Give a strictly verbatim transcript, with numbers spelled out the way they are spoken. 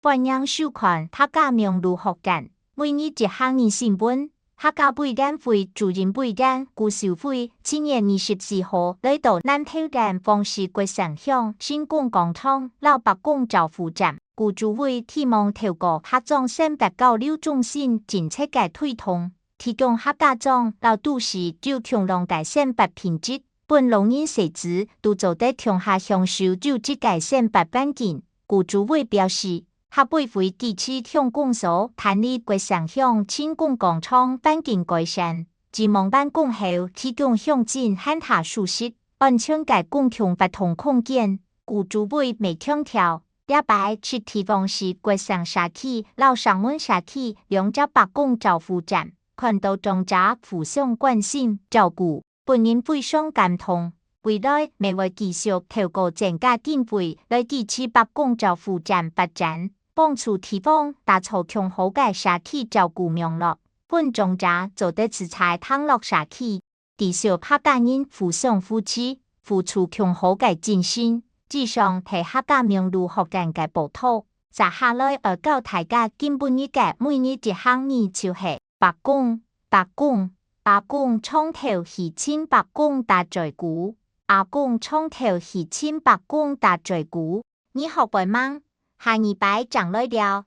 歡迎收看客家網路學院每日一客語新聞。客家委員會主任委員古秀惠七月二十四號來到南投縣黃石國城鄉新公廣場摎伯公招呼站。古主委希望透過客庄選拔交流中心政策个推動，提供客家庄摎都市有共樣个選拔品質，分老人細子都做得共下享受優質个選拔環境。古主委表示，客委會支持鄉公所辦理國城鄉新公廣場環境改善，期望完工後提供鄉親還較舒適、安全个公共活動空間。古主委也強調，這擺設佇黃石國城社區摎城門社區兩隻伯公招呼站，看到長者互相關心照顧， 分人非常感動。未來也會繼續透過增加經費來支持伯公照護站發展，幫助地方打造更好个社區照顧網絡，分長者做得自在行樂社區，知曉客家人互相扶持、付出更好个精神。以上係客家網路學院个報導，接下來愛教大家今晡日个每日一客語就係伯公，伯公。 阿公常透去尋伯公打嘴鼓，阿公常透去尋伯公打嘴鼓。你學會吂？下二擺正來尞。